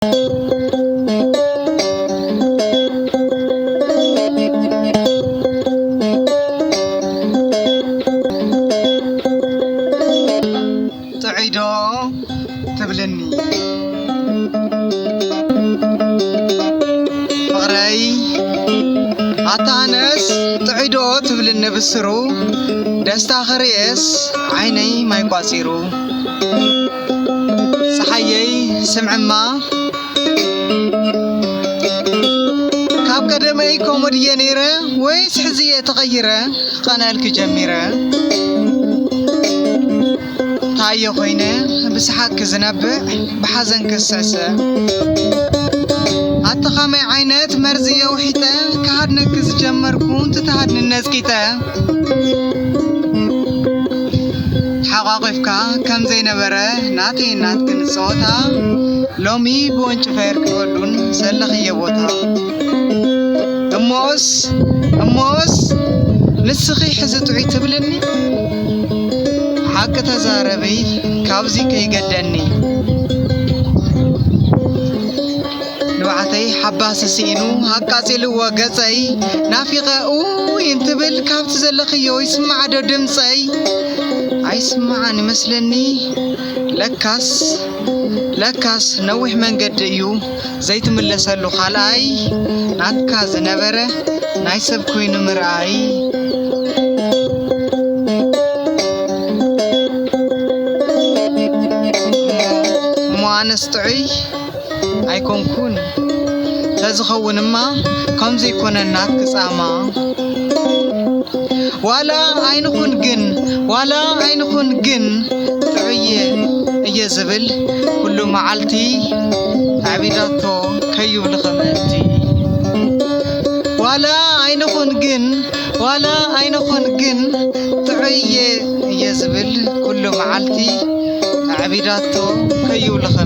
ጥዑይ ዶ ትብልኒ ፍቕረይ? ኣታ ኣነስ ጥዑይ ዶ ትብልኒ ብስሩ፣ ደስታ ክርእየስ ዓይነይ ማይ ቋጺሩ። ጸሓየይ ስምዕማ፣ ካብ ቀደመይ ከምኡ ድየ ነይረ ወይስ ሕዚ እየ ተቐይረ ክቐንኣልኪ ጀሚረ? ታየ ኮይነ ብሰሓቅኪ ዝነብዕ ብሓዘንኪ ዝስዕስዕ? ኣቲ ኸመይ ዓይነት መርዚ እየ ውሒጠ ክሃድነኪ ዝጀመርኩ እንትትሃድኒ ነጽቂጠ? ሓቋቒፍካ ከም ዘይነበረ ናተይ ናትክን ጸወታ፣ ሎሚ ብወንጭፈ የርክበሉን ዘለኽዮ ቦታ። እሞስ፣ እሞስ፣ ንስኺ ሕዚ ጥዑይ ትብልኒ? ሓቂ ተዛረቢ፣ ካብዚ ከይገደኒ። ንብዓተይ ሓባሲ ስኢኑ ኣቃጺልዎ ገጸይ፣ ናፊቐ ኡይ እንትብል ካብቲ ዘለኽዮ ይስማዕ ዶ ድምጸይ? ኣይስማዓን ይመስለኒ። ለካስ፣ ለካስ ነዊሕ መንገዲ እዩ ዘይትምለሰሉ ካልኣይ፣ ናትካ ዝነበረ ናይ ሰብ ኮይኑ ምርኣይ። እሞ ኣነስ ጥዑይ ኣይኮንኩን። ተዝኸውንማ ከምዚ ኣይኮነን ናትኪ ጻማ። ዋላ ኣይንኹን ግን፣ ዋላ ኣይንኹን ግን፣ ጥዑየ እየ ዝብል ኩሉ መዓልቲ ኣዕቢዳቶ ከይብልኺ ምእንቲ። ዋላ ኣይንኹን ግን፣ ዋላ ኣይንኹን ግን፣ ጥዑየ እየ ዝብል ኩሉ መዓልቲ ኣዕቢዳቶ ከይብልኺ